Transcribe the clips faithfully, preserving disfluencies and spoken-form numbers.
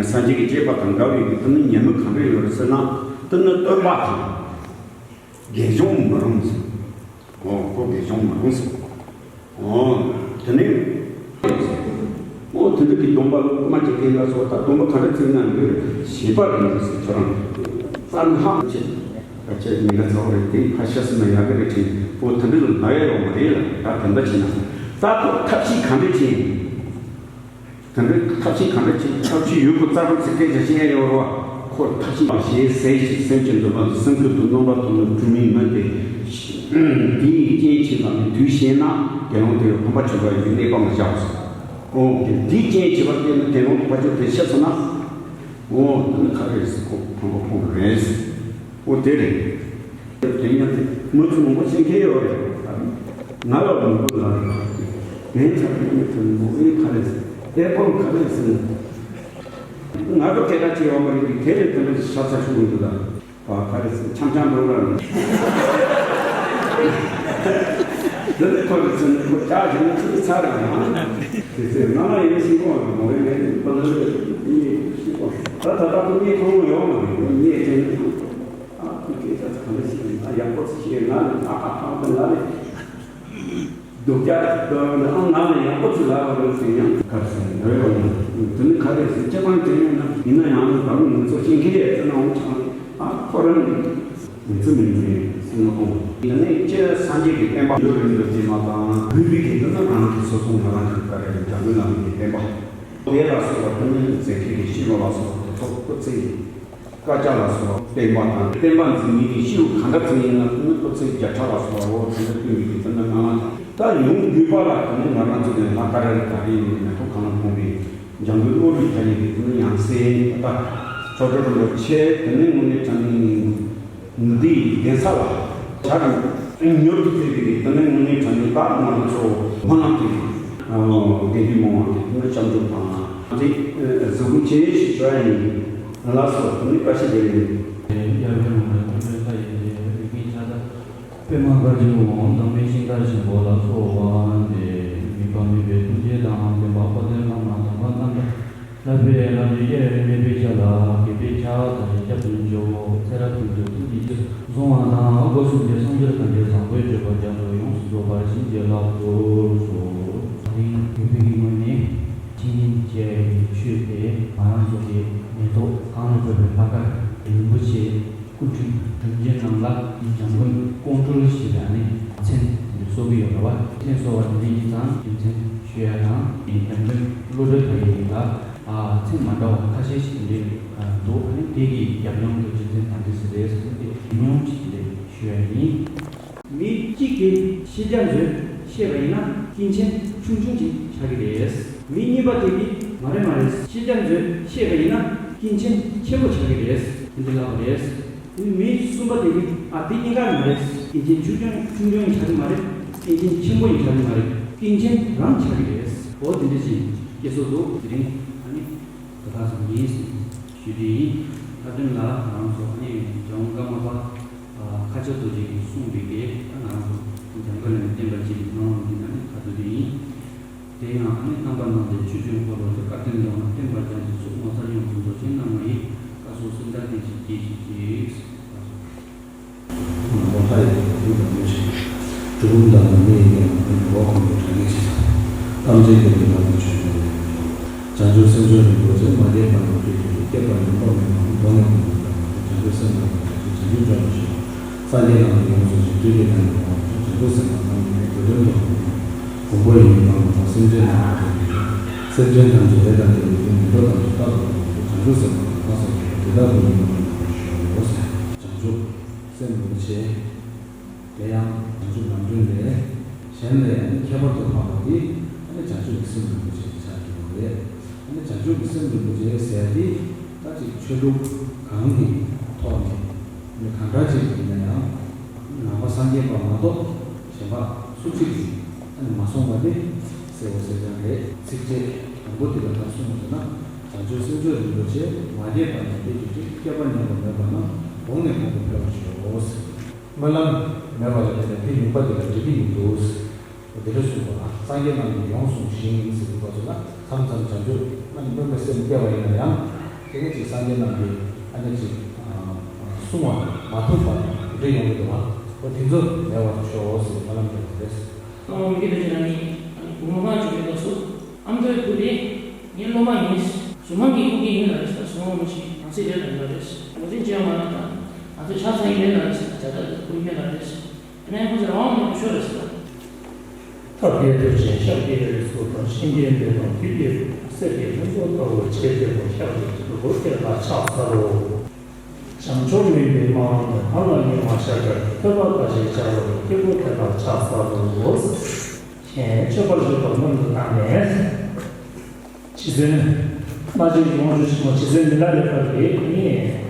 སངས་རྒྱས་ཀྱི་བསྐྱེད་པ་དང་འདྲ་བའི་གི་དེ་ནི་ཉེས་དམིགས་གང་འདྲ་ཡོད་རེད་ཟེར་ན། དེ་ནི་སྟོན་པ་དང་དགེ་སྦྱོང་མི་རུང་ཟེར། འོ་ཁོ་དགེ་སྦྱོང་མི་རུང་ཟེར། འོ་དེ་ནི་འོ་དེ་འདྲ་གི་སྡོམ་པ་ལ་སྐུལ་མ་བྱེད་མཁན་ལ་སོགས་ད་སྡོམ་པ་གང་འདྲ་བརྩི་ན་འདི་ཞེས་པ་རེད་ཟེར། ཁྱོད་རང་ཙམ་ཧ་ཅེ་ཁ་ཆེ་མི་ལ་ཚ་བ་རེད། དེ་ཁ་ཤས་སུ་ན་ཡག་གི་རེད་དྲན། འོ་དེ་འདྲ་ལ་ན་ཡ་ཡོང་མ་རེད་ལ། ད་དེ་འདྲ་བྱས་ན་ད་ཁོ་ཐབས་ཤེས་གང་འདྲ་བྱས། དེ་འདྲའི་ཐབས་ཤེས་གང་འདྲ་བྱེད། ཐབས་ཤེས་ཡོད་དགུ་རྩ་དགུ་ཚིག་སྐད་ཆ་བཤད་ཡོད་རོགས། ཁོ་ཐབས་ཤེས་པ་ཞེས་ཟེར་ཞིག་སེམས་ཀྱི་འདུན་པ་འདི་སེམས་ཁུར་དུ་རྣམ་པ་ཐོབ་ནས་སྒྲུབ་མིན་མིན་ཏེ། དེའི་རྐྱེན་བྱས་པ་ནི་དུས་ཤེས་ན་དགེ་སློང་དེ་ཕམ་པ་བྱུང་བ་ཡི་གནས་པ་མི་བཞག་སོ། འོ་དེ་དེའི་རྐྱེན་བྱས་པ་དེ་ནི་དགེ་སློང་དུ་ཕ་ཆོས་དེ་ཤེས་སོང་ན། འོ་དེ་ནི་ག་རེ་ཟེར། ཁོ་ཕམ་པ་ཕོག་རེད། འོ་དེ་རེད། དེ་ཡང་དེ་མི་ཚོ་མང་པོ་ཤེས་མཁན་ཡོད་རེད། ང་ལ་མང་པོ་ལ་རེད། དེ་ཚ་བའི་མི་ཚོ་མོ་ཨེ་ག་རེ་ཟེར། ཨེ་པོ་ག་རེ་ཟེར། ང་ཚོ་སྐད་གྲགས་ཆེ་ཡོད་མ་རེད། དེ་རེད། དེ་འདྲ་ཤ་ཚ་ཤུགས་འདུག་ལ། ཨ་ག་རེ་ཟེར། འཆམ་འཆམ་འགྲོ་ར་རེད། དེ་ནི་ཁོ་རེ་ཟེར་ནས་ཁོ་ཅག་བྱས་ན་ཚིག་ཚ་ར་ཡང་། དེ་ཚེ་ང་ལ་ཡིན་ཤེས་གོ་མོ་ཨེ་མེད་ཁོ་ལ་ཡིན་ཤེས་གོ། ད་ད་ལྟ་ཁོ་གཉིད་ཁོང་ཡོང་མ་རེད། ཁོ་གཉིད་དྲན་ནས། ཨ་ཁོ་སྐད་ཆ་གང་འདྲ་ཞིག་ཡིན། ཨ་ཡག་པོ་ཞིག་ང་ནི་ཨ་ཨ་ཨ་ང་ནི་སྡུག་ཅག་ཅིག་ཏུ་ཨ་ང་ནི་ཡག་པོ་ཅིག་ལབ་པ་རེད་ཟེར་ཡང་ག་རེ་ཟེར་ནས་འདྲ་ཡོད་ནི། དེ་ནི་ག་རེ་ཟེར། སྤྱི་བཏང་དྲན་ཡོད་ན་ཡིན་ན་ཡང་ནི་ད་རུང་ང་ཚོ་ཤེས་མཁན་ཡོད་ཚེ་ན་འོང་ཆང་ཨ་ཁོ་རང་ནི་མི་ཚེ་མི་ཚེ་སེམས་ནང་དེ་ནི་སྤྱིར་སངས་རྒྱས་ཀྱི་བསྟན་པ་ཡོད་རེད་འདུག་ཅེས་མ་དང་གུས་པའི་གི་འདི་ནི་རང་གི་སོ་སོ་ང་རང་གི་ག་རེ་འཇམ་མགོན་བླ་མའི་གི་བསྟན་པ་དེ་ལ་སོགས་པ་དེ་ནི་མཛད་མཁན་གྱི་ཤེས་རབ་ལ་སོགས་པ་དེ་ཚོ་སྐུ་ཚེ་ཡི། བཀའ་རྒྱ་ལ་སོགས་པ་བསྟན་པ་དང་བསྟན་པ་འཛིན་མཁན་གྱི་ཤེའུ་གང་འདྲ་ཚོ་ཡིན་ན་ནི་སྐུ་ཚེ་བརྒྱ་ཕྲག་ལ་སོགས་པ་འོ་དེ་འདྲ་བསྟུན་པའི་གི་དེ་འདྲ་ངང་ལ་དང་། ད་ཡོང་དུས་པ་ལ་དེ་ནི་ང་རང་ཚོ་ནས་ལྷ་ཀ་ར་རི་ད་རེས་ནས་མེ་ཏོག་གང་ལ་ཕོངས་པའི་འཇམ་མགོན་བློ་གྲོས་དར་ཡི་གི་དེ་ནི་ཡང་སེ་ད་ཆོ་འཕྲུལ་རིན་པོ་ཆེ་དེ་ནི་དངོས་གནས་དྲང་གནས་ནི་འདིའི་གདན་ས་ལ་བྱ་རིམ་མྱུར་དུ་ཕེབས་པའི་གི་དེ་ནི་དངོས་གནས་དྲང་གནས་ད་ང་རང་ཚོ་སྨོན་ལམ་དེ་གི་དགེ་འདུན་མང་བ་གི་དེ་ནི་སྐྱབས་འཇུག་དང་དེ་གཟུགས་པོ་ཆེ་ཞིག་བྱ་ཡིན། ལགས་སོ། དེ་ནི་བཀྲ་ཤིས་བདེ་ལེགས། ཡབ་ཡུམ་ལ་ཐུགས་ཕན་ལྟ་ཡི་རེ་རིག་པའི་ཆ་ལ། པདྨ་དཀར་གྱི་འོད་དང་མི་ཤིང་རྟ་ཆེན་པོ་ལ་སོགས་པ་སྟེ། མིག་དཔེ་མེད་པའི་ཐུགས་རྗེ་དང་ལྡན་པ་དཔལ་ལྡན་བླ་མ་དམ་པ་རྣམས་དང་། ལྷག་པའི་ལམ་གྱི་གཡས་རིང་མེད་པའི་ཆ་ལ་དགེ་བའི་ཆ་དང་ཞབས་ཏུ་འཇུག་ཚེ་རབས་ཀྱི་དུས་ཀྱི་བཟུང་བ་དང་སྒོ་གསུམ་གྱི་སངས་རྒྱས་དང་བཅས་པ་དག་པའི་སྤྱོད་པ་རྒྱ་མཚོ་ཡོངས་སུ་རྫོགས་པར་བྱིན་གྱིས་བརླབ་ཏུ་གསོལ། དེ་རིང་དགེ་བའི་ངོས་ནས། ཆིངས་ཡིག་བཅས་ཀྱི་ཆོས་དེ་ང་རང་ཚོ་གི་མེ་ཏོག་གང་ལ་བཀོད་པའི་ལྷ་ཀ་རི་རིན་པོ་ཆེ་སྐུ་ཕྲེང་དྲུག་ཅུ་རྣམས་ལ་འཇམ་མགོན་ཀོང་སྤྲུལ་ཞེས་པའི་ཨ་ནི་མཚན་འདི་གསོལ་གྱི་ཡོད་རེད་བ། མཚན་གསོལ་བ་འདི་འདྲའི་ཡིན་ཙང་རྒྱུ་མཚན་ཞུ་ཡ་དང་འཇམ་མགོན་བློ་གྲོས་དར་ཡི་ལ་མཚན་མ་འདྲ་བ་ཁ་ཤས་ཤིག་འདི་འདུག་ཨ་ནི་དེ་གི་རྒྱབ་ལྗོངས་ཀྱི་རྒྱུ་མཚན་དང་འདི་ཟེར་རེད་ཟེར་ཏེ་ཉུང་ངུ་ཅིག་འདི་ཞུ་ཡ་ཡིན། མི་གཅིག་གིས་ཤེས་བྱ་མཛོད་ཤེས་པ་ཡིན་ན་ཀུན་མཁྱེན་ཆུང་ཆུང་ཅིག་ཆགས་ཀྱི་རེད། མི་གཉིས་པ་དེ་གིས་མ་རེད་མ་རེད་ཤེས་བྱ་མཛོད་ཤེས་པ་ཡིན་ན་ཀུན་མཁྱེན་ཆེན་པོ་ཆགས་ཀྱི་རེད་དེ་འདྲ་ལབ་པ་རེད། མི་གསུམ་པ་དེ་གིས་ཨ་དེ་གཉིས་ཀ་མ་རེད། ཀུན་མཁྱེན་ཆུང་ཆུང་ཆུང་ཆུང་ཡང་ཆགས་ཀྱི་མ་རེད། ཀུན་མཁྱེན་ཆེན་པོ་ཡང་ཆགས་ཀྱི་མ་རེད། ཀུན་མཁྱེན་རང་ཆགས་ཀྱི་རེད། འོ་དེ་འདྲ་ཅིག་སྐྱེ་སྲོལ་འདུག་དེ་རིང་ཨ་ནི། ད་ལྟ་ཙམ་ཡིན་ཞུ་རྒྱུ་ཡིན། ད་དོན་ལ་ང་རང་ཚོ་ཨ་ནི་རྒྱལ་དབང་ཀརྨ་པ་ཁ་ཆེ་རྡོ་རྗེ་གིས་གསུངས་པའི་གི་ད་ང་རང་ཚོ་འཇམ་མགོན་བླ་མའི་བསྟན་པ་སྤྱི་ནང་ལ་འདི་ན་ནི་ཁ་ཐུག་རྒྱུ་ཡིན། དེ་ཡང་ཨ་ནི་རྣམ་པར་སྣང་མཛད་ཆོས་ཀྱི་འཁོར་ལོ་དེ་བཀའ་དྲིན་ལྡན་བསྟན་པ་རྒྱ་མཚོའི་ཚོགས་ངོ་མཚར་ཡོངས་སུ་རྫོགས་ཤིང་རྣམ་ལྔ་ཡི་བཀའ་སྲོལ་གསུམ་ལྡན་བསྟན་བཅོས་རྒྱས་བཤད་ཅིག་ང་ལོ་ལྟ་ཡི་གི་བུ་དང་མི་ཞིག་གྲུལ་བུམ་དང་ནང་མི་ཡི་གེ་ནང་དུ་འགྲོ་བ་ཀུན་ཏུ་དྲན་གྱི་ཕྱིར། རྟག་འཛིན་གྱི་ལུས་ངག་གི་ཆོས་ཀྱི་ལས་ཀྱི་མཆོག་བྱང་ཆུབ་སེམས་མཆོག་རིན་པོ་ཆེ་མ་སྐྱེས་པ་ནས་སྐྱེས་ཀྱི་རུ་སྐྱེས་པ་ཡིན་པ་མེད་པ་མདོ་ནས་ཀུན་ཏུ་བདག་མེད་པའི་བྱང་ཆུབ་སེམས་དང་ལྡན་ཞིང་བྱང་ཆུབ་སྤྱོད་པ་ཞིག་སངས་རྒྱས་རྣམས་ལ་ཡོངས་སུ་རྗེས་དུས་ཀྱི་ལན་དུ་འོང་བ་བྱང་ཆུབ་སེམས་དཔའ་རྣམས་ཀྱི་མགོན་པོ་ཡིན་པ་ལ་སེམས་ཅན་རྣམས་ཀྱི་སེམས་ཅན་ཐམས་ཅད་ལས་དང་ལྡན་པའི་མི་འགྲོ་ཐམས་ཅད་རྟག་ཏུ་བྱང་ཆུབ་སེམས་དཔའ་དང་ལ་སོགས་པ་དེ་དག་ཏུ་ཡིན་པ་ལ་ཞུ་བ་ཡོད། བྱང་ཆུབ་སེམས་རིན་པོ་ཆེ། ཆོས་ལུགས་གང་གི་ཐོག་ནས་ནི་གང་འདྲ་ཅིག་ཡིན་ན་ཡང་ནང་པ་སངས་རྒྱས་པ་མ་གཏོགས་གཞན་པ་སུ་གཅིག་གིས་ཨ་ནི་མ་གསུངས་པ་དེ་གསལ་བོ་གསལ་རྐྱང་རེད། ཚིགས་བཅད་དང་པོ་དེ་ལ་གང་གསུངས་ཟེར་ན། བྱང་ཆུབ་སེམས་མཆོག་རིན་པོ་ཆེ། མ་སྐྱེས་པ་ནས་སྐྱེ་གྱུར་ཅིག་སྐྱེས་པ་ཉམས་པ་མེད་པ་རྣམས་གོང་ནས་གོང་དུ་འཕེལ་བར་ཤོག་སྨོན་ལམ་མེད་པ་ལ་བརྟེན་ནས་དེ་ཉུང་པ་དེ་ལ་འགྲིག་གི་མི་འདུག་འདི་འདྲ་གསུངས་པ་ལ། སངས་རྒྱས་རྣམས་ཀྱིས་ཡོངས་བཟུང་ཞིང་ཟེར་བའི་སྐབས་སུ་ལ། མཚམས་མཚམས་བྱང་ཆུབ་རྣམས་སྨོན་པའི་སེམས་སྐྱེ་བ་ཡིན་ན་ཡང་། དེ་ནི་ཅིག་སངས་རྒྱས་རྣམས་ཀྱིས་ཨ་ནི་ཅིག་གསུང་བ་མ་ཐུབ་པ་འདྲ་ཡོང་གི་འདུག་པ། འོ་དེ་ཚོ་མེད་པར་ཤོག་ཟེར་སྨོན་ལམ་འདེབས་པ་རེད། ཨོ་མི་དེ་ཅི་ན་ནི་ཨ་ནི་བུ་མོ་མང་ཆུང་གི་སྐབས་སུ་ཨ་མདོའི་བུ་དེ་ངའི་སློབ་མ་ཡིན། གཟུངས་མང་གི་སྐུ་སྐྱེ་ཡིན་ལ་རེད་ཟེར། གཟུངས་མང་མི་ཤེས་ནང་གསེས་རེད་ལ་ཡིན་ལ་རེད། ངོ་འཛིན་བྱས་མ་ན་ད་ང་ཚོའི་ཆ་ཚང་ཡིན་ལ་རེད་ཟེར། བྱ་དག་གི་སྐུ་ཡིན་ལ་རེད། ཨ་ནི་ཁོ་ཚོ་རང་དབང་མེད་པ་ཤོར་རེད་ཟེར། ཐབས་མཁས་ཐུགས་རྗེས་ཤཱཀྱའི་རིགས་སུ་འཁྲུངས། གཤིན་རྗེའི་མདུན་དུ་བདུད་ཀྱི་གསེར་གྱི་ཕུན་ཚོགས་ལྟ་བུ་ཆེ་སྟེ་བོ། ཤཱཀྱའི་ཕྲུ་གུ་དེ་ལ་ཕྱག་འཚལ་ལོ། བྱང་ཆུབ་སྨིན་པའི་སྨོན་ལམ་དེ་གང་ལ་སྙུང་བར་བྱ་ཕྱིར། ཐོས་པ་དགའ་བཞིའི་ཆར་འབབ་ཀྱི་སྐྱེས་བུ་དེ་ལ་ཕྱག་འཚལ་ལོ། ཞེས་མཆོད་པར་བརྗོད་པ་སྔོན་དུ་བཏང་ནས། རྗེ་བཙུན་རྣལ་འབྱོར་གྱི་དབང་ཕྱུག་ཆེན་པོ་རྗེ་བཙུན་མི་ལ་རས་པ་གིས་ནི།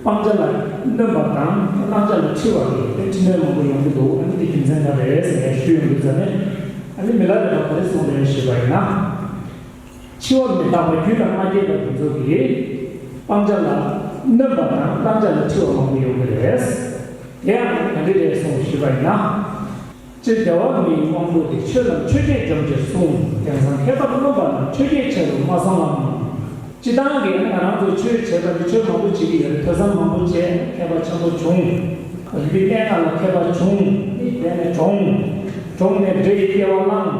སྤང་བྱ་ལ་སྨྱོན་པ་དང་བླང་བྱ་ལ་འཁྲི་བ་གི་དེ་འཕྲི་སྣོན་མང་པོ་ཡོང་གི་འདུག་ཨ་ནི་དེ་རྒྱུ་མཚན་ག་རེ་རེད་ཟེར་ནས་ཞུ་ཡོང་དུས་ཙ་ནས། ཨ་ནི་མི་ལ་རས་པ་ག་རེ་གསུངས་རེད་ཞུས་པ་ཡིན་ན། འཆི་བ་མི་རྟག་པ་རྒྱུད་ལ་མ་སྐྱེས་པ་དེ་ཚོ་གིས་སྤང་བྱ་ལ་སྨྱོན་པ་དང་བླང་བྱ་ལ་འཁྲི་བ་མང་པོ་ཡོང་གི་རེད། དེ་ཡང་ག་འདྲ་རེད་གསུངས་ཞུས་པ་ཡིན་ན། སྤྱིར་རྒྱལ་བ་མིའི་དབང་པོ་དེ་ཆོས་རྣམས་ཆོས་བརྒྱད་འཇོམས་ཕྱིར་གསུངས། དེང་སང་མཁས་པར་རློམ་པ་རྣམས་ཆོས་བརྒྱད་ཆེ་རུ་མ་སོང་ངམ། སྤྱིར་བཏང་གི་ང་རང་ཚོ་ཆོས་བྱེད་པ་འདི་ཆོས་མང་པོ་བྱེད་ཀྱི་ཡོད་རེད། ཐོས་བསམ་མང་པོ་བྱས་མཁས་པ་ཆེན་པོ་བྱུང་། རིག་པའི་གནས་སྟངས་ལ་མཁས་པ་བྱུང་། དེ་ནས་གྲོངས། གྲོངས་ནས་འདྲེ་ཡི་སྐྱེ་བ་བླངས།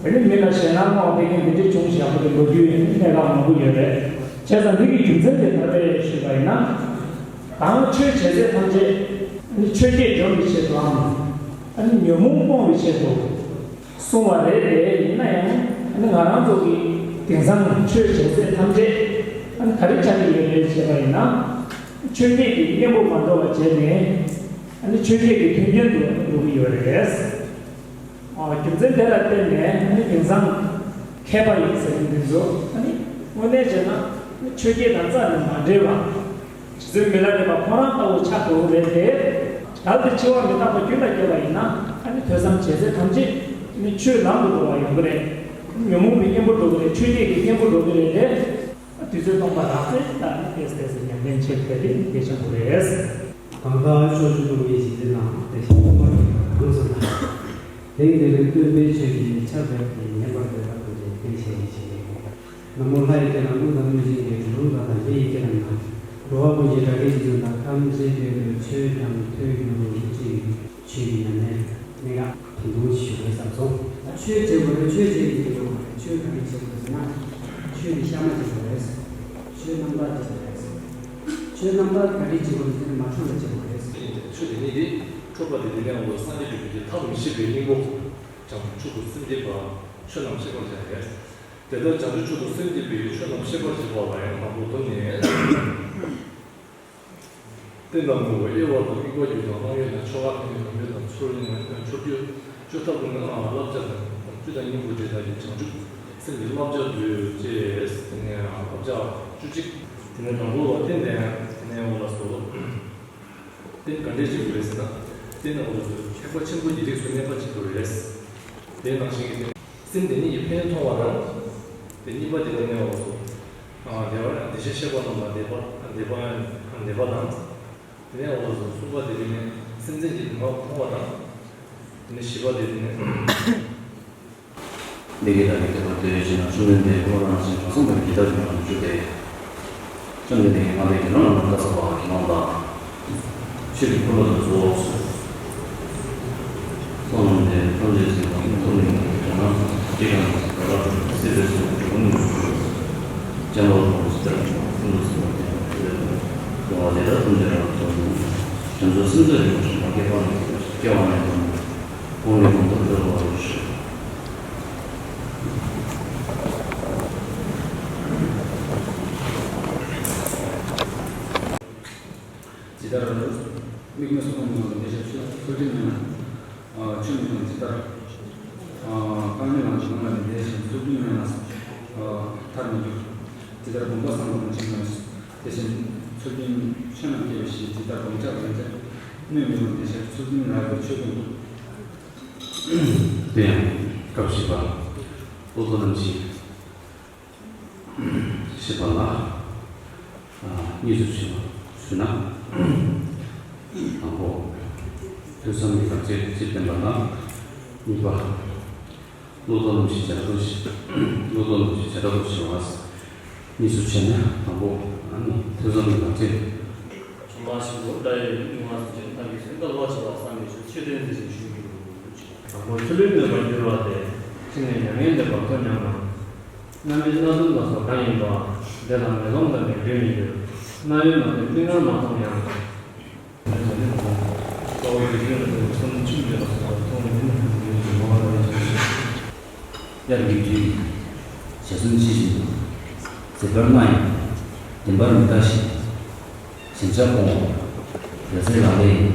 དེ་ནི་མི་ལ་ཞེད་སྣང་སློང་བ་དེ་གིན་འདི་འདྲའི་བྱུང་ཞེས་པ་དེ་ལོ་རྒྱུས་གནད་འགག་མང་པོ་ཡོད་རེད། བྱས་ཙང་འདི་གི་རྒྱུ་མཚན་དེ་ག་རེ་རེད་ཞུས་པ་ཡིན་ན། གང་ཆོས་བྱེད་ཚད་ཐམས་ཅད་ནི་ཆོས་བརྒྱད་འཇོམས་པའི་ཆེད་དུའམ། ཨ་ནི་ཉོན་མོངས་སྤོང་བའི་ཆེད་དུ་གསུངས་པ་རེད་དེ། ཡིན་ན་ཡང་ཨ་ནི་ང་རང་ཚོ་གི་དེང་སང་ཆོས་བྱེད་ཚད་ཐམས་ཅད་ཨ་ནི་ག་རེ་ཆགས་ཀྱི་ཡོད་རེད་ཅེས་པ་ཡིན་ན། ཆོས་བརྒྱད་ཀྱི་གཉེན་པོ་མ་འགྲོ་བ་བྱས་ནས། ཨ་ནི་ཆོས་བརྒྱད་ཀྱི་མཐུན་རྐྱེན་དུ་འགྲོ་གི་ཡོད་རེད། ཨ་རྒྱུ་མཚན་དེ་ལ་བརྟེན་ནས་ཨ་ནི་དེང་སང་མཁས་པ་ཡིན་ཟེར་མཁན་འདི་ཚོ་ཨ་ནི་དངོས་གནས་བྱས་ན་ཆོས་བརྒྱད་དང་རྩ་ནས་མ་འབྲེལ་བ། རྗེ་བཙུན་མི་ལ་རས་པ་ཁོ་རང་ལྟ་བུ་ཆགས་འགྲོ་གི་རེད་དེ། གལ་ཏེ་འཆི་བ་མི་རྟག་པ་རྒྱུད་ལ་སྐྱེས་པ་ཡིན་ན་ཨ་ནི་ཐོས་བསམ་བྱེད་ཚད་ཐམས་ཅད་ནི་ཆོས་ལམ་དུ་འགྲོ་བ་ཡོང་གི་རེད། ཉོན་མོངས་པའི་གཉེན་པོ་འགྲོ་གི་རེད། ཆོས་བརྒྱད་ཀྱི་གཉེན་པོ་འགྲོ་གི་རེད་དེ། དུས་ཚོད་སྟོང་པ་རག་ཚེ་ལ་ནི་ཏེས་ཏེས་ཉམས་ལེན་བྱེད་དགོས་དེ་གལ་ཆེན་པོ་རེད། གང་ལྟར་ཕྱོགས་བཅུ་དུ་མའི་རྗེ་བཙུན་ནམ་དེ་བཞིན་གོང་མ་གང་སུ་དང་། དེང་འདིར་སྟོན་པའི་ཆོས་ཀྱི་ཆར་འབེབས་ཀྱི་ཉན་པར་འདོད་པ་ཐམས་ཅད་བདེ་ཞིང་ཞིང་ལས། ན་མོ་ལྷ་ཡི་སྐད་དང་ཀླུ་དང་གནོད་སྦྱིན་གྱི་གྲུ་གུམ་དག་དང་ལྷ་ཡི་སྐད་རྣམས་དང་། འགྲོ་བ་ཀུན་གྱི་སྒྲ་སྐད་ཇི་ཙམ་དང་ཐམས་ཅད་སྐད་དུ་ཆོས་རྣམས་ཐོས་གྱུར་ཅིག་ཆོས་ཀྱི་ཉམས་ལེན་གནད་འགག་དོན་དུ་ཞུ་བའི་བསམ་སོང་། ཆོས་བྱེད་དགོས་རེད། ཆོས་བྱེད་ཀྱི་ཡོད་དགོས་རེད། ཆོས་ག་རེ་བྱེད་དགོས་ཟེར་ན། ཆོས་ནི་གཤའ་མ་བྱེད་དགོས་རེད། ཆོས་རྣམ་དག་བྱེད་དགོས་རེད། ཆོས་རྣམ་དག་ག་རེ་བྱེད་དགོས་རེད་ཟེར་ན་མ་འཁྲུལ་བ་བྱེད་དགོས་རེད། ཆོས་དེ་ཉིད་དེ་འཁྲུལ་པ་དེ་དེ་ནས་འོངས་པ་སངས་རྒྱས་པའི་རྒྱུད་ཀྱི་མཐའ་རུ་མི་ཤེས་པའི་སྙིང་པོ། བྱང་ཆུབ་ཏུ་སེམས་བསྐྱེད་པ་ཆོས་རྣམས་ཤེས་པར་བྱ་སྟེ། དེ་ལྟར་བྱང་ཆུབ་མཆོག་ཏུ་སེམས་བསྐྱེད་པའི་ཆོས་རྣམས་ཤེས་པར་བྱེད་པ་ལ་ཡང་དང་པོ་དོན་ནི། རྟེན་དང་མགོན་པོ་དབྱེ་བ་དང་དམིགས་པ་རྒྱུད་དང་སྣང་ཡུལ་དང་ཆོ་ག་ཕན་ཡོན་དམ་པའི་དང་ཚུལ་ཡིན་ན་ཆོ་རྒྱུད་བཅུ་ལྟ་བུ་ནི་བསླབ་བྱ་དང་བཅུ་དང་སྙིང་པོ་འབྲེལ་ཐག་གི་བྱང་ཆུབ་སེམས་ཀྱི་བསླབ་བྱ་བསྡུས་ཅེས་དེ་ནས་བསླབ་བྱ་བཅུ་གཅིག་དེ་ནས་དང་པོ་ལ་རྟེན་དང་དེ་ནས་འོ་ལ་སོགས། རྟེན་ག་འདྲས་བྱེད་དགོས་རེད་ཟེར་ན། རྟེན་དང་འོ་ལ་སོགས་ཁྱད་པར་ཆེན་པོ་གྱི་རིགས་སུ་གནས་པ་བྱེད་དགོས་རེད། དེ་ནང་བཞིན་གྱི་རྟེན། སེམས་དེ་ཉིད་ཀྱི་ཕན་ཡོན་མཐོང་བ་དང་། དེ་གཉིས་པ་དེ་ལ་གནས་པ་སོགས། དེ་བ་དེ་བཞིན་གཤེགས་པ་རྣམས་ལ་དད་པ་དད་པ་དད་པ་དང་། དེ་ནས་འོ་ལ་སོགས་གསུམ་པ་དེ་ནི་སེམས་ཅན་གྱི་སྡུག་བསྔལ་མཐོང་བ་དང་། དེ་ནས་བཞི་པ་དེ་ནི། འདི་སྐད་བདག་གིས་དད་པ་དེ་བཞིན་ནོ། བཅོམ་ལྡན་འདས་ཁོ་བོ་རང་བཞིན་དྲང་སྲོང་དཔལ་གྱི་ཇི་ལྟར་འབྱུང་བ་བཞིན་བྱས་ཏེ། བཅོམ་ལྡན་འདས་ཀྱིས་མངའ་བདག་གི་ལུས་རྣམས་ལ་བཀའ་སྩལ་པ། དགེ་སློང་དག་ཆོས་ཀྱི་འཁོར་ལོ་དེ་ཚོགས་སོ། བསོད་ནམས་དེ་ཐམས་ཅད་གཟིགས་པ་ཉིད་ཐོབ་ནས་ཉིད་ཀྱི་དོན་རྣམས་སུ་ཇི་ལྟར་ན་སྲིད་པའི་གཟུགས་སྒྲ་སྒྲོགས་སེམས་པའི་གཟུགས་སྒྲོགས་ནི་སྤྱན་སྔར་དུ་ཇི་ལྟར་བྱུང་བ་ཀུན་ཏུ་གསལ་བར་བསྟན་པ་དེ་ལྟར་དེ་ལྟར་ཐམས་ཅད་རབ་ཏུ་བསྒོམས་ནས་དེ་ཚོ་སེམས་ཙམ་གྱི་བར་དུ་མ་སྐྱེས་པ་ནས་སྐྱེ་བ་ནས་དང་། གོང་ནས་གོང་དུ་འཕེལ་བར་ཤོག་ཇི་ལྟར་དམིགས་མེད་གསུམ་ཀའི་ནང་དུ་འདི་ཞག་ཆུ་ཚུལ་ཁྲིམས་མེད་ན། ཆུ་མི་འཐུང་། ཇི་ལྟར་རྐང་མེད་ལ་འཇུག་ན་ནི་འདི་ཞག་ཚུལ་ཁྲིམས་མེད་ན་མཐར་མི་འཇུག་ཇི་ལྟར་བུམ་པ་བསམ་པ་ནི་འཇིག་མེད། དེ་བཞིན་ཚུལ་ཁྲིམས་ཆོས་རྣམས་སྐྱེ་བའི་གཞི། ཇི་ལྟར་བག་ཆགས་བྲལ་ཅིང་གནོད་མི་རུང་། དེ་ཕྱིར་ཚུལ་ཁྲིམས་རབ་ཀྱི་ཆོས་ཀུན་ཏུ། དེ་ཡང་སྐབས་བཞི་པ་བློ་ལྡོག་རྣམ་བཞི་ཞེས་པ་ལ། ཨ། གཉིས་སུ་ཕྱེ་བ་ཞུ་ན། དང་པོ། ཐོས་བསམ་གྱི་བདག་རྐྱེན་སྤྱིར་བསྟན་པ་དང་། གཉིས་པ། བློ་ལྡོག་རྣམ་བཞི་བྱེ་བྲག་ཏུ་ཕྱེ། བློ་ལྡོག་རྣམ་བཞི་བྱེ་བྲག་ཏུ་ཕྱེ་བ། གཉིས་སུ་ཕྱེ་ན་དང་པོ། ཨ་ནི་ཐོས་བསམ་གྱི་བདག་རྐྱེན། བྱུང་བ་ཞིག་ཏུ་སྒྲ་ཡི་ལུས་ངག་གསུམ་གྱི་ཐབས་ཀྱིས་སེམས་དང་བློ་ཕྱེ་བ་བསམ་པའི་ཕྱིར་ཆོས་དོན་འདི་བཞིན་ཞུ་རྒྱུ། དང་པོ་ཆོས་ལུས་གནོད་པར་འགྱུར་བ་སྟེ། གཅིག་ནི་མྱ་ངན་འདས་པ་ཁོ་ཉམས་ན། རྣམ་སྨིན་སྣ་ཟུམ་ལ་སོགས་གང་ཡིན་པ། དེ་ལ་མེ་ལོང་ལྟ་བུའི་རྒྱུ་མི་འགྱུར། རྣ་བས་མ་ཐོས་སྤྲིན་ནག་མ་མཐོང་ཡང་། དབྱར་གྱི་དུས་ཞེས་གསུངས་པ་ཡིན། ཞལ་གསུམ་ཇི་བཞིན་དུ། མཛེས་པར་མི་ལྟ་ཞིག་ཞེན་ཆགས་སྤོང་བ། ཡ་མཚན་ལག་ལེན་ཡིན།